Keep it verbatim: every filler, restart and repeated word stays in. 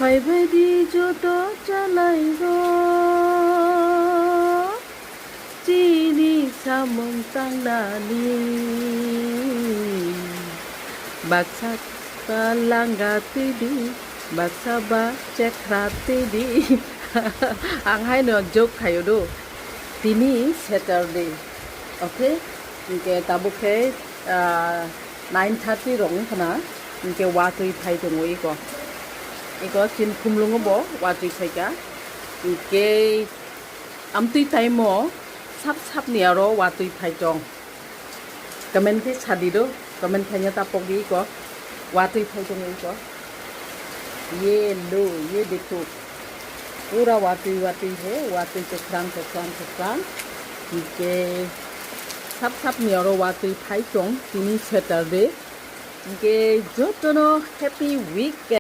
Phaibaidi joto chalairok, chini samung tangnani. Baksa ba langa twidi, baksa ba chekhra twidi. Ang haino joke khaio do. Tini Saturday. Okay? Hinkhe tabuk khe, ah, nine thirty rok wngkha na, hinkhe watwi phai tongo iko. Iko chini khumlungo bo watwi phaikha. Hinkhe amtwi time o sap sapni aro watwi phai tong. Comment khe sadi do, comment khaina tapok di iko. Watwi phai tong iko. Ye lo, ye dekho. Pura watwi watwi he, watwi kwkhrang, kwkhrang, kwkhrang. Hinkhe sap sapni aro watwi phai tong, tini Saturday. Hinkhe jotono happy weekend.